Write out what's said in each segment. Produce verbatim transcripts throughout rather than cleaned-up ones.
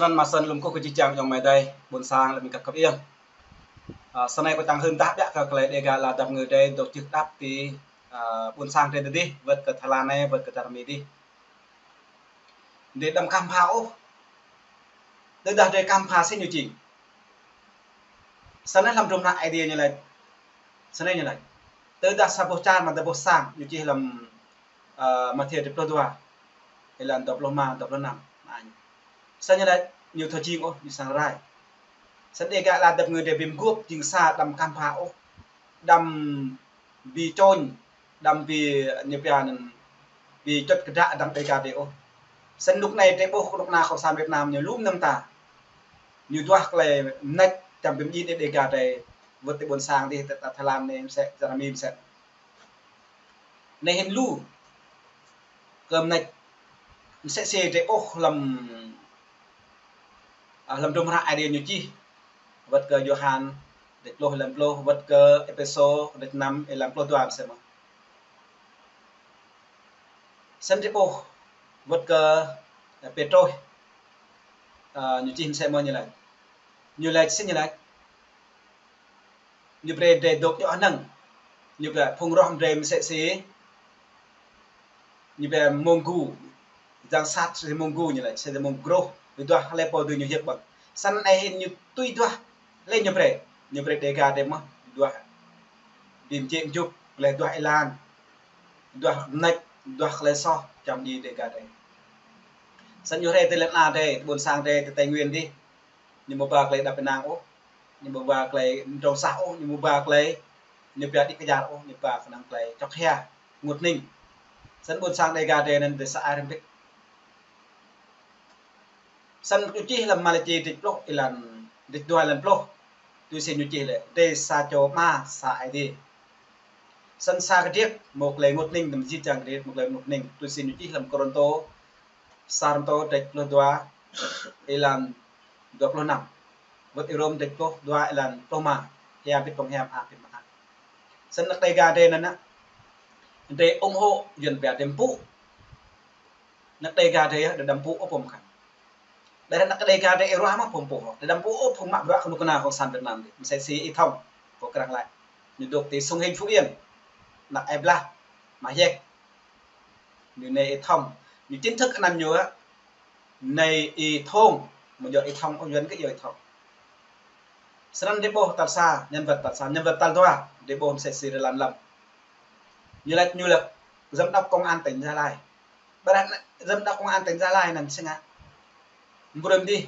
Anŭn mơsĕn lŏm kơ kơčih čang ayŏng amai adơi, ƀôn sang lĕ ƀing găp kăp ih. Ơ, sơnai kâo čang hưn dah biă kơ tơlơi Dega Ala Dap Ngui adih dŏ čih đăp ti, ơ, ƀôn sang adih dih, wơ̆t kơ Thái Lan anai, wơ̆t kơ čar Mi adih. Dih đăm khăm pha ôh. Tơdah dih khăm pha sĭt ñu jing. Sơnai hlăm hdruôm hră Ơi Adai ñu laĭ. Sơnai ñu laĭ. Tơdah sa boh čar mă tơdah boh sang ñu čih hlăm, ơ, Mathiơ dua pluh dua. Êlan dua pluh rơma, dua pluh năm. Anŭn. Sơnai ñu laĭ, ñu thâo jing ôh, ñu srăng rai. Sơnai Dega Ala Dap Ngui adih ƀing gơp jing sa đăm khăm pha ôh. Đăm ƀu čôñ, đăm ƀu ñu pia anŭn, ƀu čŏt kơdră dăng Dega adih ôh. Sơnŭk anai adih ƀuh kơnuk kơna cộng sản Việt Nam ñu lŏm nơ̆ng ta. Ñu duah tơlơi mơneč čăm ƀing djai Dega adih wơ̆t ti ƀôn sang adih ti Thái Lan anai mơsĕ, čar Mi mơsĕ. Anai hĭn lu kơ mơneč mơsĕ si adih ƀuh hlăm, ơ, hlăm hdruôm hră Ơi Adai ñu čih. Wơ̆t kơ Yôhan, dêč pluh êlan pluh, wơ̆t kơ Êphêsô, dêč năm êlan pluh dua mơsĕ mơ̆n. Sơnai adih ƀuh, wơ̆t kơ, ơ, Pêtrôs, ơ, ñu čih mơsĕ mơ̆n ñu laĭ. Ñu laĭ sĭt ñu laĭ. Ñu brơi drơi dŏ djŏ hơnơ̆ng. Ñu brơi phung roh drơi mơsĕ si. Ñu brơi mông gu. Yang sat si mông gu ñu laĭ, si mông groh. Ñu duah hlơi pô dưi ñu hiăp ƀơ̆ng. Sơnai hĭn ñu tui duah hlơi ñu brơi. Ñu brơi Dega adih mơ̆n. Duah ƀing čĕ mjŭk, lĕ duah êlan. Duah mơneč, duah tơlơi soh, čăm djai Dega adih. Sơnai ñu rai ti lŏn adih, ƀôn sang adih, ti Tây Nguyên adih. Ñu ƀu ba tơlơi đăp ênang ôh. Ñu ƀu ba tơlơi mdrŏng sah ôh, ñu ƀu ba tơlơi ñu pia đĭ kơjar ôh, ñu ba kơnơ̆ng tơlơi čŏk hia, ngot hning. Sơnai ƀôn sang Dega adih anŭn dêh sa ai rơmbit. Sơnai ñu čih hlăm Malaki dêč pluh êlan, dêč dua êlan pluh. Tui si ñu čih lĕ, dêh sa čô ama sa Ơi Adai. Sơnai sa kơdriăt, mơ̆ tơlơi ngot hning, tơm jit jang kơdriăt, mơ̆ tơlơi ngot hning. Tui si ñu čih hlăm Kôrintô, sa Kôrintô dêč pluh dua êlan dua pluh năm. Wơ̆t Rôm dêč pluh dua êlan pluh rơma. Hia ƀĭt pơhiam, a ƀĭt mơak. Sơnai anăk Dega adih anŭn, drơi ủng hộ Yuan pia drơi mpŭ. Anăk Dega adih, drơi đăm mpŭ ôh pô mơkăn. Drơi anăk Dega adih ih ruah mơ̆ pô mpŭ ôh. Drơi đăm mpŭ ôh phung mă bruă kơnuk kơna cộng sản Việt Nam adih. Mơsĕ si Y Thông, kâo krăng laĭ. Ñu dŏ ti Sông Hinh Phú Yên. Anăk ơi blah, mă hiĕk. Ñu anai Y Thông. Ñu chính thức anăn ñu á. Anai Y Thông. Mơ̆ yua Y Thông, ơ Yuan kơ yua Y Thông. Sơnai adih ƀuh tal sa, nhân vật tal sa, nhân vật tal dua. Adih ƀuh mơsĕ si Rơlan Lâm. Ñu laĭ, ñu laĭ giám đốc công an tỉnh Gia Lai. Ƀiădah giám đốc công an tỉnh Gia Lai anŭn sĭt ngă. Mbrơm dih.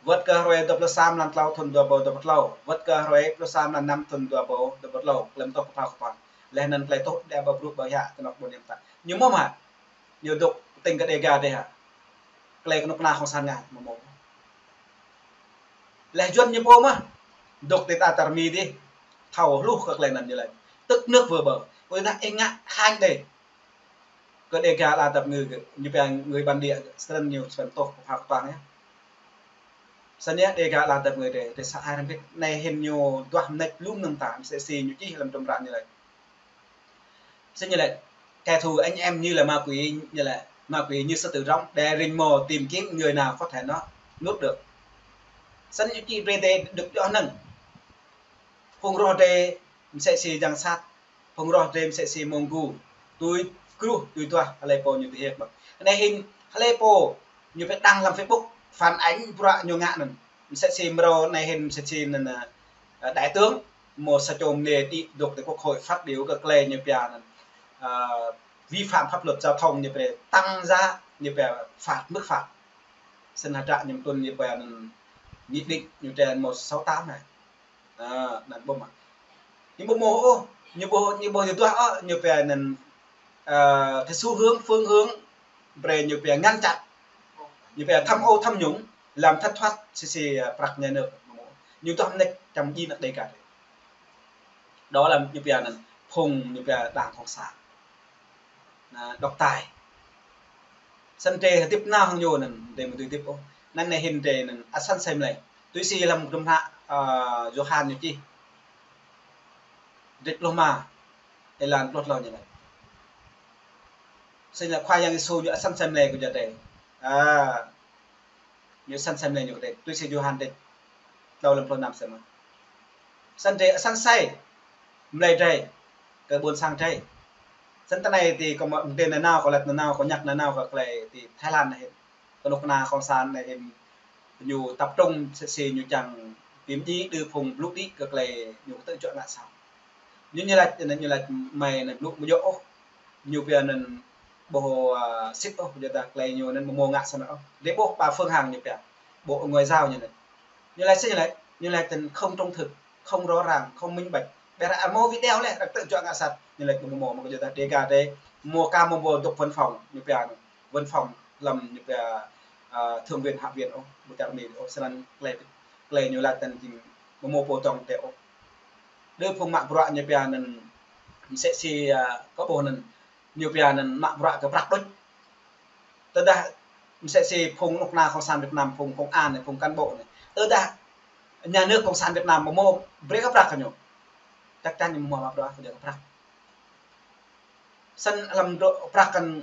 Wơ̆t kơ hrơi dua pluh sa mlan klâo thŭn dua ƀâo dua pluh klâo. Wơ̆t kơ hrơi pluh sa mlan năm thŭn dua ƀâo dua pluh klâo. Tơlơi tuh kơphao kơpăn. Laih anŭn tơlơi tuh đe ƀu brŭ ƀu hiă tơnŏk ƀôn hiam ta. Ñu mơ̆ mă. Ñu dŏ tơ̆ng kơ Dega adih hă. Tơlơi kơnuk kơna cộng sản ngă mơ̆ mơ̆. Laih Yuan ñu pô mơ̆. Dŏ ti ta čar Mi adih. Thâo hluh kơ tơlơi anŭn ñu laĭ. Tức nước vừa bờ. Ơi anăk ih ngă hăng adih. Kơ Dega Ala Dap Ngui kơ, ñu pia người bản địa, sơnai ñu sơnai tuh kơphao kơpăn yơh. Sơnai Dega Ala Dap Ngui adih, adih sa ai rơmbit, anai hĭn ñu duah mơneč lŏm nơ̆ng ta, mơsĕ si ñu čih hlăm hdruôm hră ñu laĭ. Sĭt ñu laĭ, kẻ thù anh em như là ma quỷ, như là ma quỷ như sư tử rống, để rình mò tìm kiếm người nào có thể nó nuốt được. Sĭt ñu čih brơi adih dŏ djŏ hơnơ̆ng. Phung roh adih mơsĕ si yang sat, phung roh adih mơsĕ si mông gu, tui kruh, tui duah hlơi pô ñu tơhiăp ƀơ̆ng. Anai hĭn hlơi pô ñu pơđăng hlăm Facebook, phản ánh bruă ñu ngă anŭn. Mơsĕ si mrâo anai hĭn mơsĕ si anŭn, ơ, đại tướng, mơ̆ sa čô mơnê đĭ dŏ ti Quốc hội phát biểu kơ tơlơi ñu pia anŭn, ơ, vi phạm pháp luật giao thông ñu pia tăng giá, ñu pia phạt, mức phạt. Sĭt hơdră ñu mơtŭn ñu pia anŭn nghị định ñu pia một sáu tám anai. Ơ, anŭn ƀuh mơ̆. Ñu ƀu mơ̆ ôh, ñu ƀu, ñu ƀu ñu duah ôh, ñu pia anŭn, ơ, cái xu hướng, phương hướng, brơi ñu pia ngăn chặn. Ñu pia tham ô tham nhũng, làm thất thoát si si, ơ, prăk nhà nước. Ñu duah mơneč čăm djai anăk Dega adih. Đó là ñu pia anŭn phung ñu pia đảng cộng sản. Anŭn, độc tài. Sĭt adih hơdip nao hăng ñu anŭn, adih mơ̆ tui hơdip ôh. Anŭn anai hĭn adih anŭn, ăt săn sem lĕ. Tui si hlăm hdruôm hră, ơ, Yôhan ñu čih. Dêč pluh rơma, êlan pluh klâo ñu laĭ. Sĭt lĕ Khua Yang Yêsu ñu ăt săn sem lĕ kơ jua adih. Ơ. Ñu săn sai mlei ñu kơ drơi. Tui si Yôhan đĕč tlâo lăm pluh năm săn mơ̆n. Săn drơi, săn sai mlei drơi kơ ƀôn sang drơi. Săn tơ anai ti kâo mă tơlơi nanao, kâo laĭ nanao, kâo ñăk nanao kơ tơlơi ti Thái Lan anai. Kơnuk kơna Cộng sản anai ñu tập trung sĕ si ñu čang pim djai đơ phung blŭ đĭ kơ tơlơi ñu kơtư̆ juă ngă sat. Ñu, ñu laĭ, ñu laĭ mơi anŭn blŭ mơ̆ djơ̆ ôh. Ñu pia anŭn ƀu, a, sĭt ôh, yua dah tơlơi ñu anŭn mơ̆ mơ̆ ngă sat ôh. Dêh ƀuh ba Phương Hằng ñu pia. Bộ Ngoại giao ñu anŭn. Ñu laĭ sĭt ñu laĭ, ñu laĭ tơl không trung thực, không rõ ràng, không minh bạch. Ƀiă arăng mơ̆ video lĕ, arăng kơtư̆ juă ngă sat. Ñu laĭ mơ̆ mơ̆, mơ̆ yua dah Dega dêh, mơ̆ ka mơ̆ mơ̆ dŏ văn phòng, ñu pia anŭn. Văn phòng lăm ñu pia, a, thượng viện, hạ viện ôh, ƀu čar Mi ôh, sơnăn tơlơi, tơlơi ñu laĭ tơl jing mơ̆ mơ̆ pô tong tê ôh. Đơ phung mă bruă ñu pia anŭn, msĕ si, a, kơ ƀuh anŭn, ñu pia anŭn mă bruă kơ prăk đôč. Tơdah msĕ si phung kơnuk kơna Cộng sản Việt Nam, phung công an anai, phung cán bộ anai. Tơdah nhà nước Cộng sản Việt Nam mơ̆ mơ̆ brơi kơ prăk kơ ñu, chắc chắn ñu mơ̆ mă bruă kơ ñu kơ prăk. Săn lăm dŏ prăk kăn,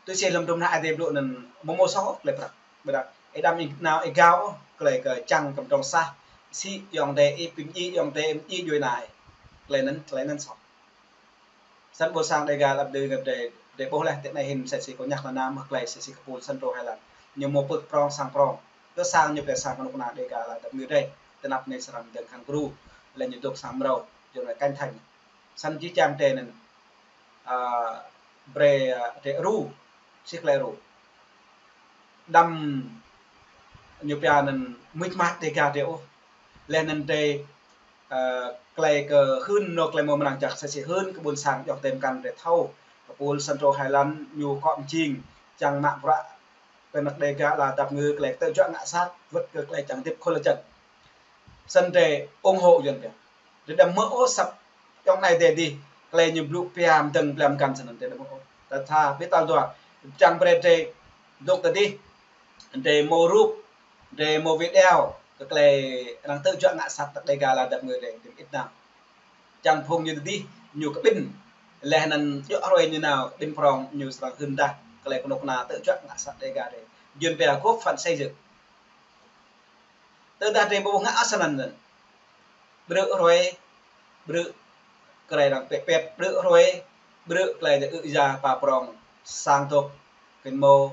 tui si lăm dŏ mơnah Ơi Adai blŭ anŭn mơ̆ mơ̆ soh ôh tơlơi prăk. Ƀiă dah ih đăm ih nao ih gao ôh tơlơi kơ čang kơ mơdrŏng sah. Sĭ ayŏng adơi ih pim djai, ayŏng adơi ih djai nai. Tơlơi anŭn, tơlơi anŭn soh. Săn ƀôn sang Dega lăp đơ ngă drơi, drơi ƀuh laih tơ anai hĭn msĕ si kâo ñăk nanao mơ̆ tơlơi msĕ si kơ pul Santô Hai Lan. Ñu mơ̆ pơ̆k prong sang prong. Kơ sang ñu pia sang kơnuk kơna Dega lăp đăp ngư drơi. Tơnap anai srăng dơ̆ng khăn kru. Lĕ ñu dŏ sang mrâo. Yua anŭn kanh thanh. Săn či čang tê anŭn, a, brơi, a, tê ru, sĭ tơlơi ru. Đăm ñu pia anŭn mưč mač Dega tê ôh. Lĕ anŭn tê, a, tơlơi kơ hưn nô tơlơi mơ̆ mơnăng čăk sĕ si hưn kơ ƀôn sang djŏp tơm kăn tê thâo. Kơ pul Santô Hai Lan ñu kŏ mjing čang mă bruă kơ anăk Dega lăp đăp ngư tơlơi kơtư̆ juă ngă sat, wơ̆t kơ tơlơi čang hơdip khul lŏn čan. Săn drơi ủng hộ Yuăn pia. Drơi đăm mơ̆ ôh săp ayŏng anai dêh dih, tơlơi ñu blŭ pia mdơ̆ng pia mkăn săn anŭn drơi đăm mơ̆ ôh. Tơdah ƀiă tal dua, čang brơi drơi dŏ tơ dih, drơi mơ̆ rup, drơi mơ̆ video, kơ tơlơi arăng kơtư̆ juă ngă sat tơ Dega lăp đăp ngư drơi, drơi ĭt nao. Čang phung ñu tơ dih, ñu kơ ƀĭn, lĕ anŭn djŏ hrơi ñu nao, ƀĭn prong ñu srăng hưn dah, tơlơi kơnuk kơna kơtư̆ juă ngă sat Dega drơi. Yuăn pia góp phần xây dựng. Tơdah drơi ƀu ngă săn anŭn. Brơi hrơi, brơi tơlơi arăng pĕ pĕ, brơi hrơi, brơi tơlơi dêh ư ya pa prong, sang tŏk, kơnuk mơ̆,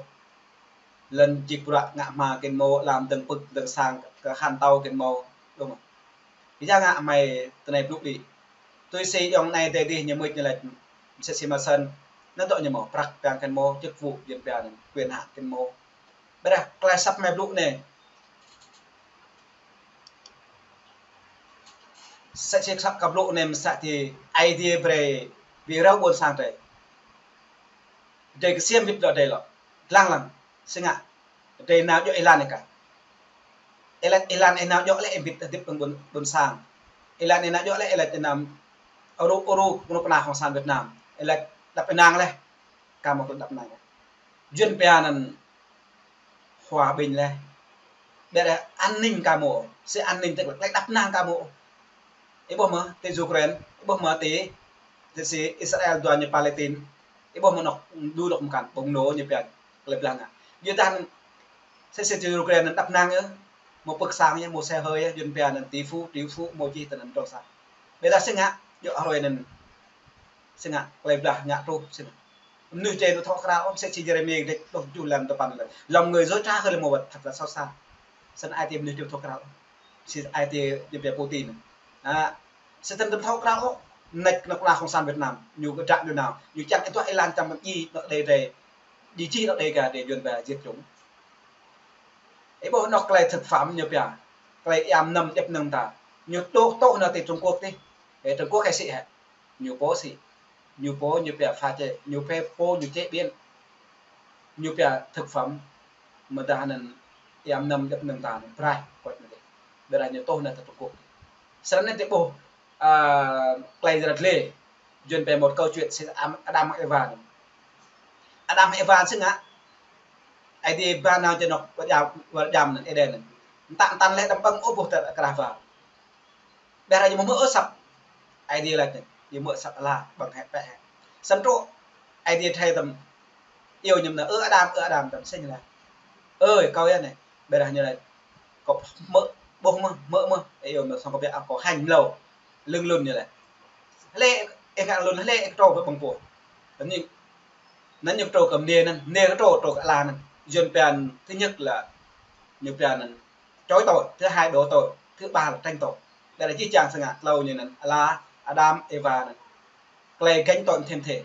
lŏn jik bruă ngă hma kơnuk mơ̆, lăm dơ̆ng pơ̆k, dơ̆ng sang, kơ hăn tâo kơnuk mơ̆, dŏng. Ih ya ngă mơi tơ anai blŭ đĭ. Tui si ayŏng anai dêh dih ñu mưč ñu laĭ, msĕ si mă săn, anŭn dŏ ñu mơ̆, prăk pia kơnuk mơ̆, chức vụ Yuăn pia anŭn, quyền hạn kơnuk mơ̆. Ƀiă dah tơlơi săp mơi blŭ anai. Sĕ si săp kơ blŭ anai mơsĕ ti Aê Diê brơi, brơi rao ƀôn sang drơi. Drơi kơsem bit lŏ drơi lŏ. Lăng lăng, si ngă. Drơi nao djŏ ih lăng ih kah. Ih lăng, ih lăng ih nao djŏ lĕ ih bit hơdip ƀôn, ƀôn sang. Ih lăng ih nao djŏ lĕ ih lăng ih nao ru, ru, kơnuk kơna Cộng sản Việt Nam. Ih lăng đăp ih năng lĕ. Kah mơ̆ kơ đăp năng lĕ. Yuăn pia anŭn hòa bình lĕ. Ƀiă dah an ninh kah mơ̆. Sĭ an ninh tơl lĕ đăp năng kah mơ̆. Ih ƀuh mơ̆ ti Ukraine, ih ƀuh mơ̆ ti, ti si Israel dua ñu Palestine. Ih ƀuh mơ̆ anŏ đu anŏ mơkăn, bùng nổ ñu pia, tơlơi blah ngă. Yua dah anŭn, sĕ si ti Ukraine anŭn đăp năng yơh, mơ̆ pơ̆k sang yơh, mơ̆ xe hơi yơh, Yuăn pia anŭn tỷ phú, triệu phú, mơ̆ jih tơ anŭn dŏ sang. Ƀiă dah si ngă, djŏ hrơi anŭn, si ngă, tơlơi blah ngă truh, si ngă. Mơnuih čê tŭ thŏk krao ôh, msĕ si Jeremi đĕč pluh tơjuh lăm dua păn lĕ. Lòng người dối trá hơn là một vật thật là xấu xa. Săn ai tiê mơnuih tŭ thŏk krao ôh. Si ai tiê ñu pia Putin. A, sĭt tơl tŭ thŏk krao ôh. Anăk kơnuk kơna Cộng sản Việt Nam. Ñu kơ drak ñu nao. Ñu čang ih tuă ih lăng čang mơ̆n ih, anŏ drơi drơi. Đi čih anŏ Dega drơi Yuăn pia diệt chủng. Ih ƀuh anŏ tơlơi thực phẩm ñu pia. Tơlơi yăm năm djăp năng ta. Ñu tŏ tŏ nao ti Trung Quốc ti. Ê, Trung Quốc hĕ sĭ hĕ. Ñu pô sĭ. Ñu pô ñu pia pha chế, ñu pê pô ñu chế biến. Ñu pia thực phẩm. Mơdah anŭn yăm năm djăp năng ta anŭn, prai, kuat anŭn dêh. Ƀiă dah ñu tŏ nao tơ Trung Quốc. Srăng anŭn tê ƀuh, a, tơlơi ră lĕ. Yuăn pia một câu chuyện si Am-, Adam Eva anŭn. Adam Eva si ngă. Aê Diê ba nao čơ anŏ wơ̆t djam, wơ̆t djam anŭn, Êđen anŭn. Mơtăn mơtăn lĕ đăm ƀơ̆ng ôh ƀuh tơ krah wa. Ƀiă dah ñu mơ̆ mơ̆ ôh săp. Aê Diê laĭ anŭn, ñu mơ̆ săp ala, ƀơ̆ng hĕ pĕ hĕ. Săn truh, Aê Diê thâo tơm, iâu ñu anŭn, ơ Adam, ơ Adam, tơm sĭ ñu laĭ. Ơi, kâo yơh anai. Ƀiădah ñu laĭ, kâo hmư̆ ƀuh mơ̆n, hmư̆ mơ̆n, ơ yơh, mơ̆ song kâo ƀiă kâo hăng mlâo. Lưng lun ñu laĭ. Hlơi, ih ngă lun hlơi, ih kơ trô ƀơi ƀơ̆ng pô. Anŭn ñu, anŭn ñu kơ trô kơ mơnê anŭn, mơnê kơ trô, trô kơ ala anŭn. Yuan pia thứ nhất là ñu pia anŭn chối tội, thứ hai đổ tội, thứ ba là tranh tội. Ƀiădah čih čang sơngă tlâo ñu anŭn, ala Adam, Êwa anŭn. Tơlơi gánh tội thêm thê.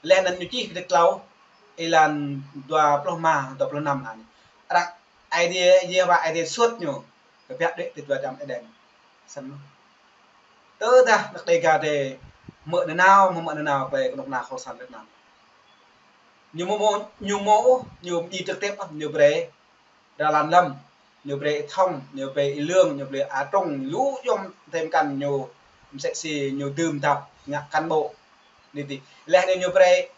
Laih anŭn ñu čih kơdrêč tlâo, êlan dua pluh rơma, dua pluh năm anai. Arăng Aê Diê, Yêhôwa Aê Diê suôt ñu kơ biă đuaĭ tơlơi dua čăm Êđen. Snăn. Tơdah anăk Đêga drei hmư̆ nanao, hmư̆ nanao tơlơi kơnuk kơna Cộng sản Việt Nam. Ñu mơ̆ mơ̆, ñu mơ̆, ñu mơ̆ ih trực tiếp, ñu brei Ra Lan Lâm, ñu brei Y Thông, ñu brei Y Lương, ñu brei A Trung, lu yom thêm kăn ñu msĕ si ñu dưm dăp ngă cán bộ. Anai tih. Laih anŭn ñu brei,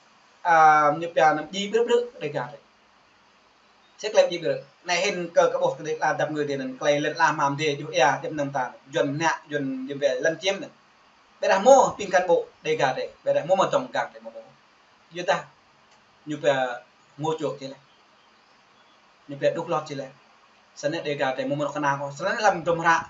a, ñu pia anăm djai ƀrư̆ ƀrư̆ Đêga drei. Sĭt lĕ djai ƀrư̆. Anai hĭn kơ kơ ƀuh kơ Đêga dăp ngui tih anŭn, tơlơi lĕ lăm hăm dih, juh ia, djŏp anăm ta. Yuan nă, Yuan djŏp lăn čiêm anŭn. Ƀiădah mơ̆ ƀing cán bộ Đêga drei, ƀiădah mơ̆ mơ̆ tŏng gang drei mơ̆ mơ̆. Yua dah ñu pia ngô chuộc či lĕ. Ñu pia đục lót či lĕ. Snăn Đêga drei mơ̆ mơ̆ kơna kơ. Snăn hlăm hdruôm hră,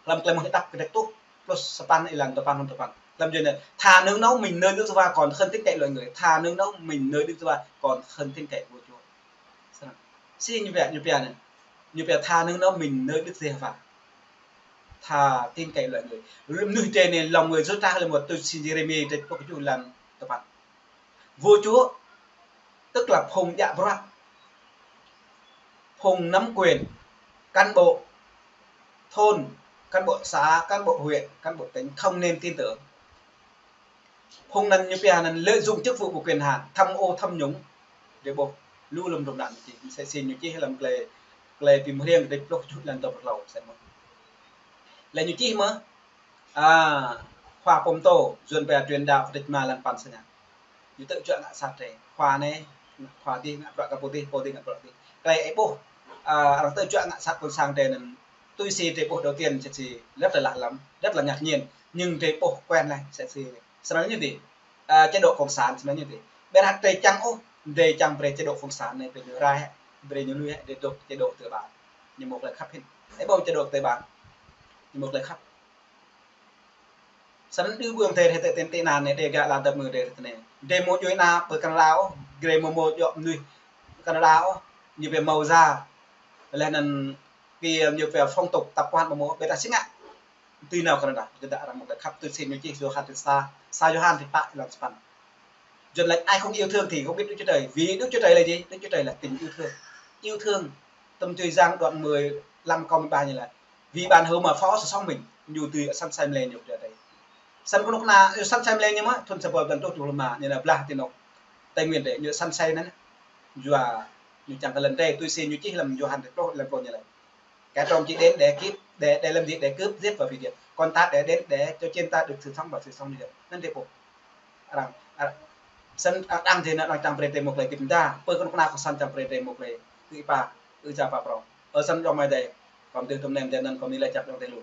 hlăm Klei Mơak Klei Đăo kơdrêč tơjuh pluh sapăn êlan dua păn hŏng dua păn. Hlăm djuai anai, thà nương náu mình nơi Đức Giê-hô-va còn hơn tin cậy loài người. Thà nương náu mình nơi Đức Giê-hô-va còn hơn tin cậy vua chúa. Snăn. Si ñu pia, ñu pia anai. Ñu pia thà nương náu mình nơi Đức Giê-hô-va. Thà tin cậy loài người. Mnuih drei anai lòng người dối trá lĕ mơ̆, tui si Yêrêmi kơdrêč pluh kjuh êlan dua păn. Vua chúa, tức là phung djă bruă, phung nắm quyền, cán bộ thôn, cán bộ xã, cán bộ huyện, cán bộ tỉnh không nên tin tưởng. Phung anăn ñu pia anăn lợi dụng chức vụ và quyền hạn, tham ô tham nhũng, drei ƀuh lu lăm hdruôm anăn čih, msĕ si ñu čih hlăm tơlơi, tơlơi Bi Mơhriêng kơdrêč pluh kjuh êlan dua pluh tlâo, msĕ mơ̆n. Laih ñu čih mơ̆, a, khua pô pơtô, Yuan pia truyền đạo kơdrêč rơma êlan păn sơngan. Ñu tơ̆ juă ngă sat drei. Khua anai, khua dih ngă bruă kơ pô dih, pô dih ngă bruă dih. Tơlơi ih ƀuh, a, arăng tơ̆ juă ngă sat ƀôn sang drei anăn, tui si drei ƀuh đầu tiên, msĕ si rất là lạ lắm, rất là ngạc nhiên. Nhưng drei ƀuh quen laih, msĕ si, snăn ñu dih. A, chế độ cộng sản, snăn ñu dih. Ƀiădah drei čang ôh, drei čang brei chế độ cộng sản anai, brei ñu rai, brei ñu lui, drei dôk chế độ tư bản. Ñu mâo tơlơi khăp hĭn. Ih ƀuh chế độ tư bản. Ñu mâo tơlơi khăp. Snăn đưm ƀuh tơlơi hơtai tơnti anăn anai, Đêga ala dăp ngui drei tơ anai. Drei mâo djuai ană ƀơi Canada ôh, drei mâo mâo djŏ mnuih Canada ôh, ñu pia mâo visa. Laih anăn kơ ñu pia phong tục tập quán mâo mâo, ƀiădah si ngă. Tui nao Canada, tơdah arăng mâo tơlơi khăp tui si ñu čih Yôhan kơdrêč sa, sa Yôhan kơdrêč pă êlan sapăn. Yuan laĭ ai không yêu thương thì không biết Đức Chúa Trời. Vì Đức Chúa Trời là gì? Đức Chúa Trời là tình yêu thương. Yêu thương. Tơm Chuê Giăng đoạn mười lăm câu mười ba ñu laĭ: Vì bạn hữu mà phó sự sống mình, ñu dưi săn asei mlei ñu kơ drei. Snăn kơnuk kơna, săn asei mlei ñu mơ̆, thŭn sa êbâo dua păn êtuh tlâo pluh rơma, ñu laĭ blah ti anôk Tây Nguyên drei, ñu săn asei anăn. Yua ñu čang kơ lŏn drei, tui si ñu čih hlăm Yôhan kơdrêč pluh, êlan pluh ñu laĭ: Kẻ trộm chỉ đến để cướp, để, để làm gì? Để cướp, giết và hủy diệt. Còn ta để đến để cho chiên ta được sự sống và sự sống liên. Anăn drei ƀuh. Arăng, arăng, snăn, arăng dih anăn arăng čang brei drei mâo tơlơi hdĭp mơda. Pơ kơnuk kơna kơ săn čang brei drei mâo tơlơi hdĭp ƀă, ư ja pap prŏng. Ơ snăn djŏ mơ̆ dih, kâo mơ̆ tŭ tơm nem dih anăn kâo mơ̆ laĭ čăp djŏ dih lu.